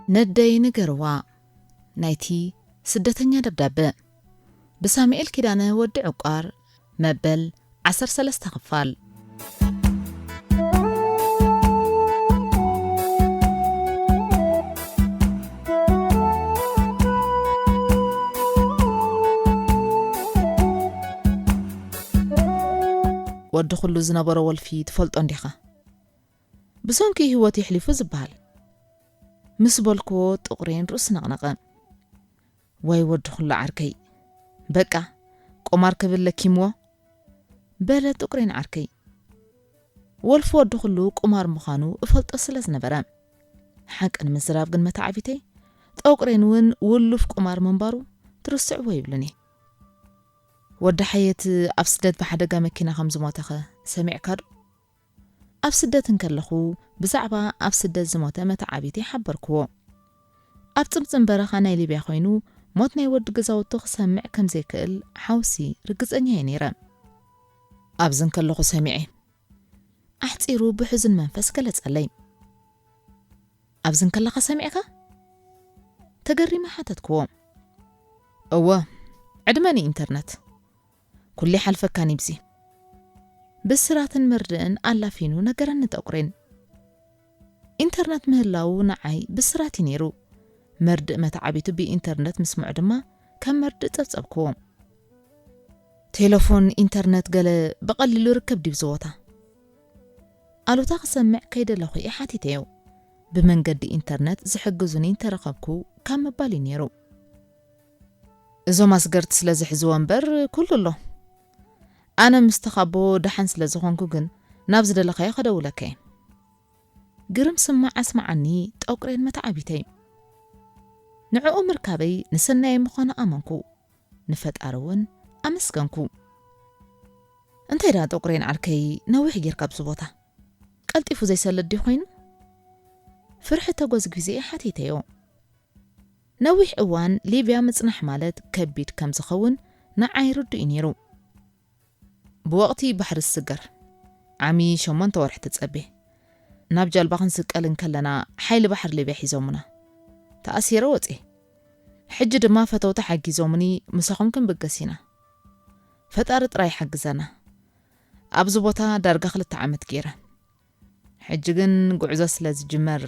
ነደይ ንገርዋ፣ ናይቲ ስደተኛ ደብዳበ፣ ብሳሙኤል ኪዳነ ወዲ ዕቋር፣ መበል ዓሰርተ ሰለስተ ክፋል። ወዲ ኩሉ ዝነበሮ ወልፊ ትፈልጦ እንዲኻ? ብሰንኪ ህይወት የሕሊፉ ዝበሃል። ምስ በልክዎ ጥቑሬን ርእሱ ነቕነቐ። ወይ ወዲ ኩሉ ዓርከይ፣ በቃ ቁማር ክብል ለኪምዎ፣ በለ ጥቑሬን ዓርከይ። ወልፊ ወዲ ኩሉ ቁማር ምዃኑ እፈልጦ ስለ ዝነበረ። ሓቂ ንምዝራብ ግን መተዓቢተይ፣ ጠቑሬን እውን ውሉፍ ቁማር ምንባሩ ትርስዕዎ ይብሉኒ። ወዲ ሓየት ኣብ ስደት ብሓደጋ መኪና ከም ዝሞተኸ ሰሚዕካ ዶ? ኣብ ስደት እንከለኹ ብዛዕባ ኣብ ስደት ዝሞተ መተዓቢተይ ሓበርክዎ። ኣብ ጽምጽም በረኻ ናይ ሊብያ ኮይኑ ሞት ናይ ወዲ ገዛውቱ ክሰምዕ ከም ዘይክእል ሓውሲ ርግጸኛ እየ ነይረ። ኣብዚ እንከለኹ ሰሚዐ። ኣሕጺሩ ብሕዙን መንፈስ ገለጸለይ። ኣብዚ እንከለኻ ሰሚዕካ? ተገሪመ ሓተትክዎ። እወ፣ ዕድመ ንኢንተርነት። ኩሉ ይሓልፈካን ይብዚ። ብስራትን መርድእን ኣላፊኑ ነገረኒ ጠቑሬን። ኢንተርነት ምህላዉ ንዓይ ብስራት እዩ ነይሩ። መርድእ መተዓቢቱ ብኢንተርነት ምስምዑ ድማ ከም መርድእ ጸብጸብክዎ። ቴሌፎን፣ ኢንተርነት ገለ ብቐሊሉ ርከብ ድዩ ኣብዚ ቦታ? ኣሉታ ክሰምዕ ከይደለኹ እየ ሓቲተዮ። ብመንገዲ ኢንተርነት ዝሕግዙኒ እንተረኸብኩ ካብ ምባል እዩ ነይሩ። እዞም ኣስገርቲ ስለ ዝሕዝዎ እምበር ኩሉ ኣሎ። ኣነ ምስ ተኻቦ ደሓን ስለ ዝኾንኩ ግን ናብ ዝደለኻዮ ከደውለካ እየ። ግርም ስማዕ ኣስማዓኒ ጠቑሬን መተዓቢተይ። ንዕኡ ምርካበይ ንሰናይ ምዃኑ ኣመንኩ። ንፈጣሪ እውን ኣመስገንኩ። እንታይ ደኣ ጠቑሬን ዓርከይ ነዊሕ ጌርካ ኣብዚ ቦታ? ቀልጢፉ ዘይሰልጥ ድዩ ኮይኑ? ፍርሒ ተጎዝጒዘ እየ ሓቲተዮ። ነዊሕ እዋን ሊብያ ምጽናሕ ማለት ከቢድ ከም ዝኸውን ንዓይ ርዱእ እዩ ነይሩ። ብወቕቲ ባሕሪ ዝስገር ዓሚ ሸሞንተ ወርሒ ተጸቤ። ናብ ጃልባ ክንስቀል እንከለና ሓይሊ ባሕሪ ሊብያ ሒዞሙና። ተኣሲረ ወጽየ። ሕጂ ድማ ፈተውቲ ሓጊዞምኒ ምሳኹም ክንብገስ ኢና። ፈጣሪ ጥራይ ይሓግዘና። ኣብዚ ቦታ ዳርጋ ክልተ ዓመት ገይረ። ሕጂ ግን ጉዕዞ ስለ ዝጅመር።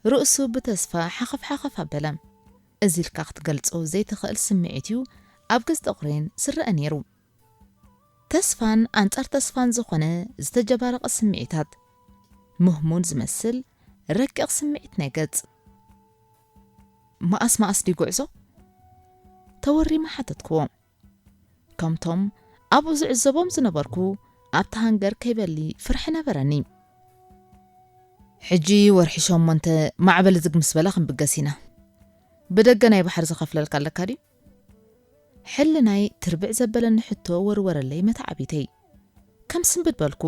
ርእሱ ብተስፋ ሓኸፍ ሓኸፍ ኣበለ። እዚ ኢልካ ክትገልጾ ዘይትኽእል ስምዒት እዩ ኣብ ገጽ ጠቑሬን ዝረኣ ነይሩ። ተስፋን ኣንጻር ተስፋን ዝኾነ ዝተጀባረቐ ስምዒታት። ምህሙን ዝመስል ረቂቕ ስምዒት ናይ ገጽ። መኣስ መኣስ ድዩ ጉዕዞ? ተወሪመ ሓተትክዎ። ከምቶም ኣብኡ ዝዕዘቦም ዝነበርኩ ኣብቲ ሃንገር ከይበሊ ፍርሒ ነበረኒ። ሕጂ ወርሒ ሸሞንተ ማዕበል ዝግ ምስ በለ ክንብገስ ኢና። ብደገ ናይ ባሕሪ ዝኸፍለልካ ኣለካ ድዩ? ሕልናይ ትርብዕ ዘበለኒ ሕቶ ወርወረለይ መተዓቢተይ። ከም ስንብድ በልኩ።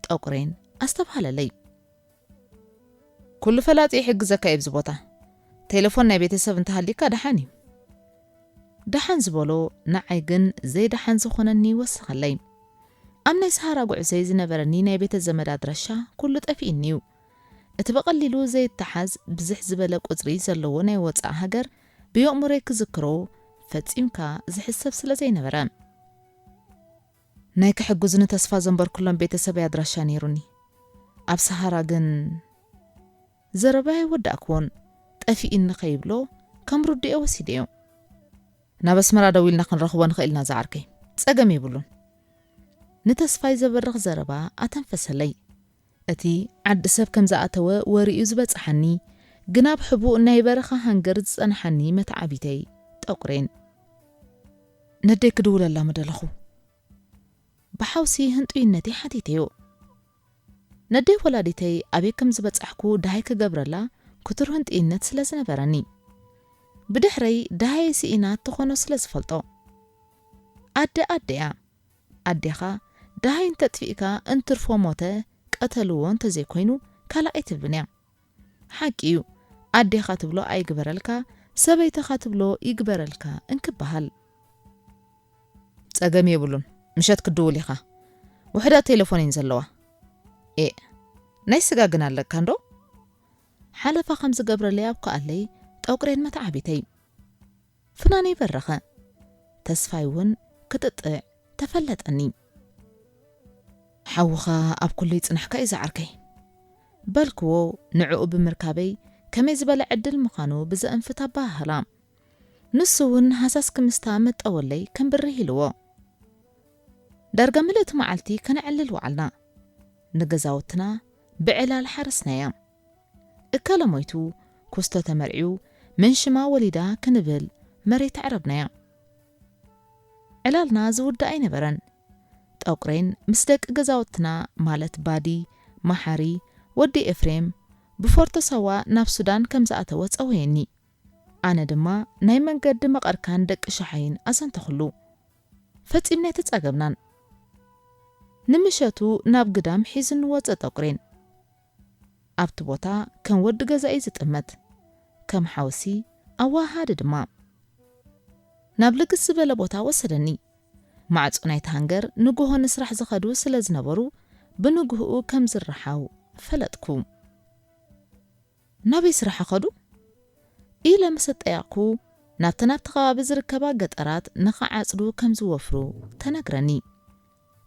ጠቑሬን ኣስተብሃለለይ። ኩሉ ፈላጢ ይሕግዘካ እዩ ኣብዚ ቦታ። ቴሌፎን ናይ ቤተሰብ እንተሃልዩካ ደሓን እዩ። ደሓን ዝበሎ ንዓይ ግን ዘይደሓን ዝኾነኒ ይወሰኸለይ። ኣብ ናይ ሰሃራ ጉዕዞይ ዝነበረኒ ናይ ቤተ ዘመድ ኣድራሻ ኩሉ ጠፊእኒ እዩ። እቲ ብቐሊሉ ዘይተሓዝ ብዝሕ ዝበለ ቁጽሪ ዘለዎ ናይ ወጻኢ ሃገር ብየእሙረይ ክዝክሮ ፈጺምካ ዝሕሰብ ስለ ዘይነበረ። ናይ ክሕግዙኒ ተስፋ ዘንበርኩሎም ቤተሰበይ ኣድራሻ ነይሩኒ። ኣብ ሰሃራ ግን ዘረባይ ኣይወዳእክዎን። ጠፊእኒ ከይብሎ ከም ርድኦ ወሲደዮ። ናብ ኣስመራ ደዊልና ክንረኽቦ ንኽእል ኢና ዝዓርከይ። ጸገም የብሉን። ንተስፋይ ዘበርኽ ዘረባ ኣተንፈሰለይ። እቲ ዓዲ ሰብ ከም ዝኣተወ ወሬ እዩ ዝበጽሓኒ፣ ግን ኣብ ሕቡእ ናይ በረኻ ሃንገር ዝጸንሓኒ መተዓቢተይ ጠቑሬን። ነደይ ክድውለላ ምደለኹ። ብሓውሲ ህንጡይነተይ ሓቲተዮ። ነደይ ወላዲተይ ኣበይ ከም ዝበጻሕኩ ደሃይ ክገብረላ ክቱር ህንጡይነት ስለ ዝነበረኒ። ብድሕረይ ደሃይ ስኢና ትኾኖ ስለ ዝፈልጦ። ኣደ ኣደ እያ። ኣዴኻ ደሃይ እንተጥፊእካ እንትርፎ ሞተ ቀተልዎ እንተዘይኮይኑ ካልእ ኣይትብልን እያ። ሓቂ እዩ፣ ኣዴኻ ትብሎ ኣይግበረልካ፣ ሰበይትኻ ትብሎ ይግበረልካ እንክበሃል። ጸገም የብሉን፣ ምሸት ክድውል ኢኻ። ውሑዳት ቴሌፎን እየን ዘለዋ። ኤእ፣ ናይ ስጋ ግን ኣለካ እንዶ? ሓለፋ ከም ዝገብረለይ ኣብክኣለይ ጠቁሬን መተዓቢተይ። ፍናነይ በረኸ። ተስፋይ እውን ክጥጥዕ ተፈለጠኒ። ሓውኻ ኣብ ኩሉ ይጽናሕካ እዩ ዝዓርከይ። በልክዎ ንዕኡ ብምርካበይ ከመይ ዝበለ ዕድል ምዃኑ ብዘእንፍት ኣበሃህላ። ንሱ እውን ሃሳስ ክምስታ መጠወለይ ከም ብርህ ኢልዎ። ዳርጋ ምልእቲ መዓልቲ ከነዕልል ወዓልና። ንገዛውትና ብዕላል ሓረስናያ። እከለ ሞይቱ፣ ኩስቶ ተመርዕዩ፣ መን ሽማ ወሊዳ ክንብል መሬት ኣዕረብናያ። ዕላልና ዝውዳእ ኣይነበረን። ጠቁሬን ምስ ደቂ ገዛውትና ማለት ባዲ፣ መሓሪ፣ ወዲ ኤፍሬም ብፎርቶ ሳዋ ናብ ሱዳን ከም ዝኣተወ ጸወየኒ። ኣነ ድማ ናይ መንገዲ መቐርካን ደቂ ሸሓይን ኣዘንተኹሉ። ፈጺምና ኣይተጻገብናን። ንምሸቱ ናብ ግዳም ሒዙኒ ወጸ ጠቁሬን። ኣብቲ ቦታ ከም ወዲ ገዛ እዩ ዝጥመት። ከም ሓውሲ ኣዋሃሃዲ ድማ። ናብ ልግስ ዝበለ ቦታ ወሰደኒ። ማዕጾ ናይቲ ሃንገር ንግሆ ንስራሕ ዝኸዱ ስለ ዝነበሩ ብንግህኡ ከም ዝረሓው ፈለጥኩ። ናበይ ስራሕ ኸዱ? ኢለ ምስ ኣጠየቕኩ፣ ናብተን ኣብቲ ከባቢ ዝርከባ ገጠራት ንኽዓጽዱ ከም ዝወፍሩ ተነግረኒ።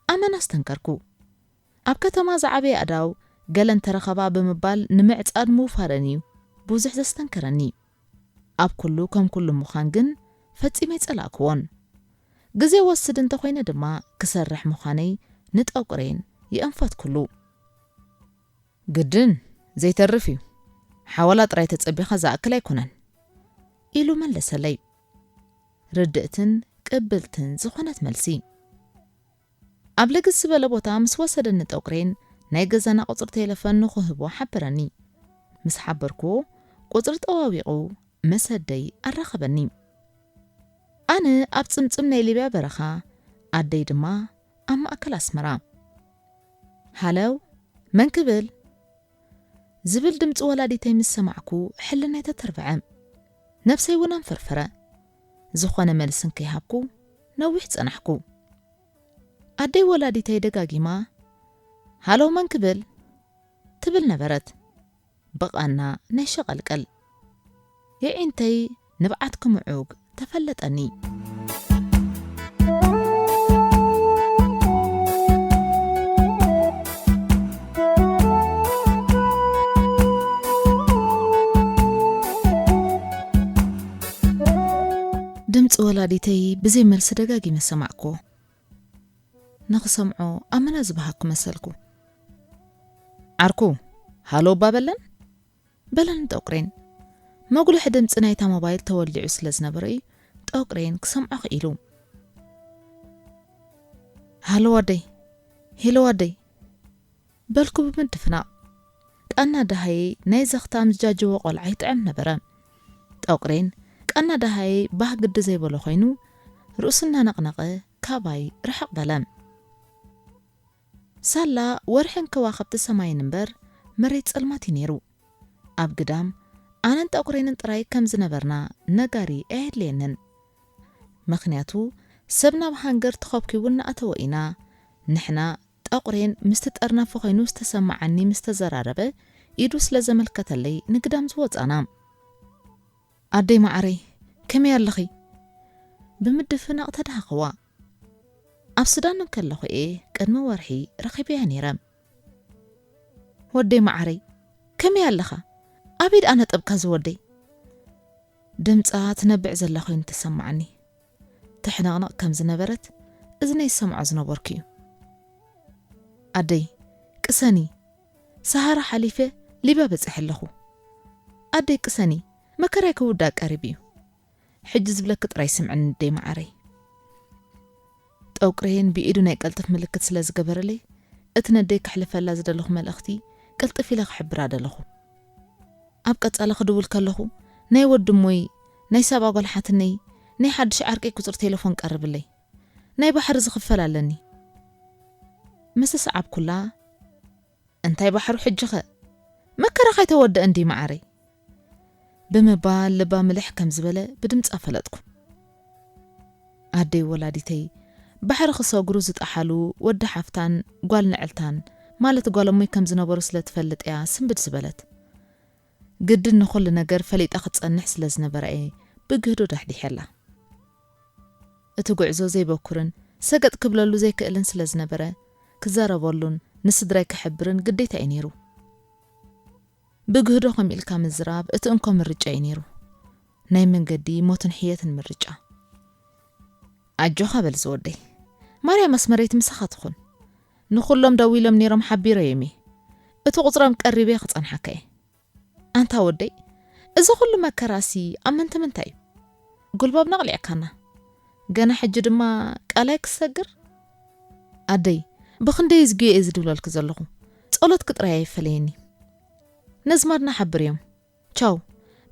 ኣመና ኣስተንከርኩ። ኣብ ከተማ ዝዓበየ ኣእዳው ገለ እንተረኸባ ብምባል ንምዕጻድ ምውፋረን እዩ ብዙሕ ዘስተንከረኒ። ኣብ ኩሉ ከም ኩሉ ምዃን ግን ፈጺመ ኣይጸላእክዎን። ግዜ ወስድ እንተኾይነ ድማ ክሰርሕ ምዃነይ ንጠቁሬን የእንፈትኩሉ። ግድን ዘይተርፍ እዩ። ሓወላ ጥራይ ተጸቢኻ ዝኣክል ኣይኮነን፣ ኢሉ መለሰለይ። ርድእትን ቅብልትን ዝኾነት መልሲ። ኣብ ልግስ ዝበለ ቦታ ምስ ወሰደኒ ጠቁሬን ናይ ገዛና ቁጽሪ ቴሌፎን ንኽህቦ ሓበረኒ። ምስ ሓበርክዎ ቁጽሪ ጠዋዊቑ መሰደይ ኣራኸበኒ። ኣነ ኣብ ጽምጽም ናይ ሊብያ በረኻ፣ ኣደይ ድማ ኣብ ማእከል ኣስመራ። ሃለው፣ መን ክብል? ዝብል ድምጺ ወላዲተይ ምስ ሰማዕኩ ሕልናይ ተተርበዐ። ነብሰይ እውን ኣንፈርፈረ። ዝኾነ መልሲ እንከይሃብኩ ነዊሕ ጸናሕኩ። ኣደይ ወላዲተይ ደጋጊማ፣ ሃለው መን ክብል? ትብል ነበረት። ብቓና ናይ ሸቐልቀል። የዒንተይ ንብዓት ክምዑግ ተፈለጠኒ። ድምፂ ወላዲተይ ብዘይ መልሲ ደጋጊመ ሰማዕኩ። ንኽሰምዖ ኣመና ዝበሃኩ መሰልኩ። ዓርኩ፣ ሃሎ እባ በለን? በለን ጠቁሬን። መጉልሒ ድምፂ ናይታ ሞባይል ተወሊዑ ስለ ዝነበረ እዩ ጠቁሬን ክሰምዖ ክኢሉ። ሃሎ ኣደይ፣ ሄሎ ኣደይ፣ በልኩ ብምድፍናቕ። ቃና ደሃየይ ናይ ዘኽታም ዝጃጀወ ቆልዓ ይጥዕም ነበረ። ጠቁሬን ቃና ደሃየይ ባህ ግዲ ዘይበሎ ኮይኑ፣ ርእሱ እናነቕነቐ ካባይ ርሕቕ በለ። ሳላ ወርሕን ከዋኽብቲ ሰማይን እምበር መሬት ጸልማት እዩ ነይሩ። ኣብ ግዳም ኣነን ጠቁሬንን ጥራይ ከም ዝነበርና ነጋሪ ኣየድልየንን። ምኽንያቱ ሰብ ናብ ሃንገር ተኸብኪቡ እናኣተወ ኢና። ንሕና ጠቁሬን ምስቲ ጠርናፊ ኮይኑ ዝተሰማዓኒ ምስ ተዘራረበ ኢዱ ስለ ዘመልከተለይ ንግዳም ዝወጻና። ኣደይ መዓረይ፣ ከመይ ኣለኺ? ብምድፍናቕ ተዳሃኸዋ። ኣብ ሱዳን እንከለኹ እየ ቅድሚ ወርሒ ረኺበያ ነይረ። ወደይ መዓረይ፣ ከመይ ኣለኻ? ኣበይ ደኣ ነጠብካ ዝወደይ? ድምጻ ትነብዕ ዘላ ኮይኑ ተሰማዓኒ። ትሕነቕነቕ ከም ዝነበረት እዝነይ ዝሰምዖ ዝነበርኩ እዩ። ኣደይ፣ ቅሰኒ፣ ሰሃራ ሓሊፈ ሊብያ በጺሐ ኣለኹ። ኣደይ ቅሰኒ፣ መከራይ ክውዳእ ቀሪቡ እዩ። ሕጂ ዝብለኪ ጥራይ ስምዕኒ ኣደይ መዓረይ። ጠቁሬን ብኢዱ ናይ ቀልጥፍ ምልክት ስለ ዝገበረለይ፣ እቲ ነደይ ከሕልፈላ ዝደለኹ መልእኽቲ ቅልጥፍ ኢለ ክሕብራ ደለኹ። ኣብ ቀጻሊ ክድውል ከለኹ፣ ናይ ወዲ እሞይ፣ ናይ ሳባ ጓል ሓትነይ፣ ናይ ሓድሽ ዓርከይ ቁጽሪ ቴሌፎን ቀርብለይ። ናይ ባሕሪ ዝኽፈል ኣለኒ። ምስ ሰዓብኩላ፣ እንታይ ባሕሩ ሕጂኸ? መከራኻ ኣይተወደአን ድዩ መዓረይ? ብምባል ልባ ምልሕ ከም ዝበለ ብድምጻ ፈለጥኩ። ኣደይ ወላዲተይ ባሕሪ ክሰግሩ ዝጠሓሉ ወዲ ሓፍታን ጓል ንዕልታን ማለት ጓል እሞይ ከም ዝነበሩ ስለ ትፈልጥ እያ ስንብድ ዝበለት። ግድን ንኹሉ ነገር ፈሊጣ ክትጸንሕ ስለ ዝነበራ እየ ብግህዶ ዳሕዲሐላ። እቲ ጉዕዞ ዘይበኩርን ሰገጥ ክብለሉ ዘይክእልን ስለ ዝነበረ፣ ክዛረበሉን ንስድራይ ክሕብርን ግዴታ እዩ ነይሩ። ብግህዶ ከም ኢልካ ምዝራብ እቲ እንኮ ምርጫ እዩ ነይሩ። ናይ መንገዲ ሞትን ሕየትን ምርጫ። ኣጆኻ በል ዝወደይ። ማርያም ኣስመረይቲ ምሳኻ ትኹን። ንኹሎም ደዊሎም ነይሮም ሓቢረዮም እየ። እቲ ቁጽሮም ቀሪበ ክጸንሓካ እየ። ኣንታ ወደይ፣ እዚ ኩሉ መከራሲ ኣብ ምንቲ ምንታይ እዩ? ጉልባብና ኣቕሊዕካና። ገና ሕጂ ድማ ቃላይ ክሰግር? ኣደይ፣ ብኽንደይ ዝግዮ እየ ዝድውለልኪ ዘለኹ። ጸሎትኪ ጥራይ ኣይፈለየኒ። ነዝማድና ሓብርዮም። ቻው፣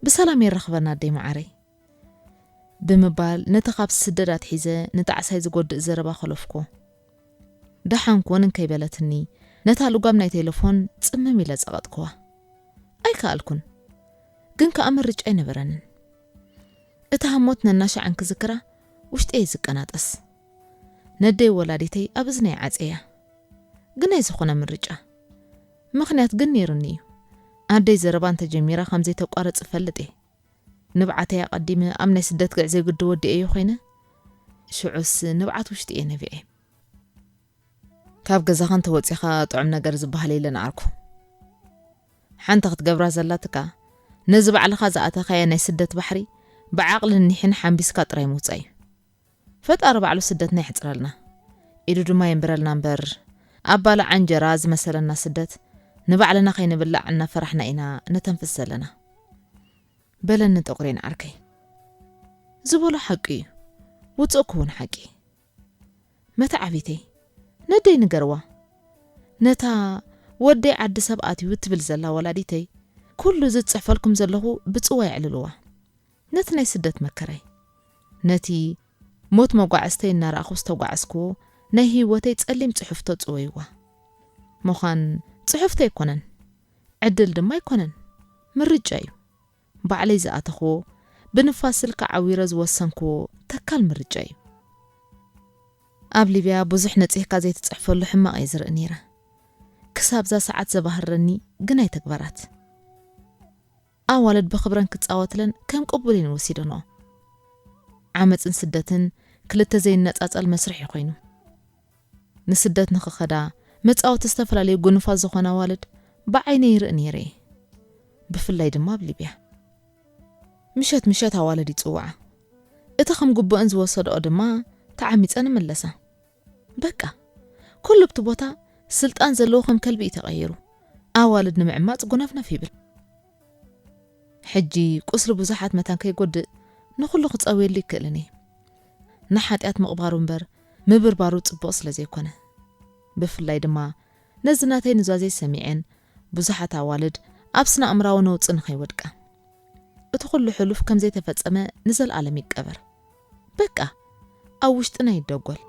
ብሰላም የራኽበና ኣደይ መዓረይ። ብምባል ነቲ ካብ ስደድ ኣትሒዘ ንጣዕሳይ ዝጎድእ ዘረባ ከለፍኩ። ደሓን ኩን እንከይበለትኒ፣ ነታ ልጓም ናይ ቴሌፎን ጽምም ኢለ ጸቐጥክዋ። ኣይከኣልኩን። ግን ከኣ ምርጫ ኣይነበረንን። እታ ህሞት ነናሻዕን ክዝክራ ውሽጠይ ዝቀናጠስ። ነደይ ወላዲተይ ኣብ እዝነይ ዓጸያ። ግን ኣይዝኾነ ምርጫ። ምኽንያት ግን ነይሩኒ እዩ። ኣደይ ዘረባ እንተጀሚራ ከም ዘይተቋርጽ እፈልጥ እየ። ንብዓተይ ኣቐዲመ ኣብ ናይ ስደት ግዕዘይ ግዲ ወዲኤዮ ኮይነ፣ ሽዑስ ንብዓት ውሽጢ እየ ነቢዐ። ካብ ገዛኻ እንተወጺኻ ጥዑም ነገር ዝበሃል የለን ዓርኩ። ሓንቲ ክትገብራ ዘላትካ፣ ነዚ ባዕልኻ ዝኣተኻዮ ናይ ስደት ባሕሪ ብዓቕልን ኒሕን ሓምቢስካ ጥራይ ምውጻእ እዩ። ፈጣሪ ባዕሉ ስደትና የሕጽረልና፣ ኢዱ ድማ የንብረልና እምበር፣ ኣባልዓ እንጀራ ዝመሰለና ስደት ንባዕልና ከይንብላዕ እናፈራሕና ኢና ነተንፍስ ዘለና። በለኒ ጥቑሬን ዓርከይ። ዝበሎ ሓቂ እዩ። ውጹእ ክውን ሓቂ። መተዓቢተይ፣ ነደይ ንገርዋ። ነታ ወደይ ዓዲ ሰብ ኣትዩ ትብል ዘላ ወላዲተይ፣ ኩሉ ዝጽሕፈልኩም ዘለኹ ብጽዋ የዕልልዋ። ነቲ ናይ ስደት መከራይ፣ ነቲ ሞት መጓዕዝተይ እናረኣኹ ዝተጓዕዝክዎ ናይ ህይወተይ ጸሊም ጽሑፍቶ ጽወይዋ። ምዃን ጽሑፍቶ ኣይኮነን፣ ዕድል ድማ ኣይኮነን፣ ምርጫ እዩ። ባዕለይ ዝኣተኽዎ፣ ብንፋስ ስልካ ዓዊረ ዝወሰንክዎ ተካል ምርጫ እዩ። ኣብ ሊብያ ብዙሕ ነጺህካ ዘይትጽሕፈሉ ሕማቕ እየ ዝርኢ ነይረ። ክሳብዛ ሰዓት ዘባህረኒ ግናይ ተግባራት። ኣዋልድ ብኽብረን ክጻወትለን ከም ቅቡል እየን ወሲደንኦ። ዓመጽን ስደትን ክልተ ዘይነጻጸል መስርሕ እዩ ኮይኑ። ንስደት ንኽኸዳ መጻወቲ ዝተፈላለዩ ጉኑፋት ዝኾና ኣዋልድ ብዓይነይ ይርኢ ነይረ እየ። ብፍላይ ድማ ኣብ ሊብያ። ምሸት ምሸት ኣዋልድ ይጽውዓ። እቲ ከም ግቡእን ዝወሰድኦ ድማ ተዓሚጸን እምለሳ። በቃ፣ ኩሉ ኣብቲ ቦታ ስልጣን ዘለዎ ከም ከልቢ እዩ ተቐይሩ። ኣዋልድ ንምዕማጽ ጉነፍነፍ ይብል። ሕጂ ቁስሊ ብዙሓት መታን ከይጎድእ ንኹሉ ክጸውየሉ ይክእልን እየ። ንሓጢኣት ምቕባሩ እምበር ምብርባሩ ጽቡቕ ስለ ዘይኮነ። ብፍላይ ድማ ነዚ ናተይ ኑዛዜ ሰሚዐን ብዙሓት ኣዋልድ ኣብ ስነ ኣእምራዊ ነውጺ ንኸይወድቃ። እቲ ኩሉ ሕሉፍ ከም ዘይተፈጸመ ንዘለኣለም ይቀበር። በቃ፣ ኣብ ውሽጥና ይደጎል።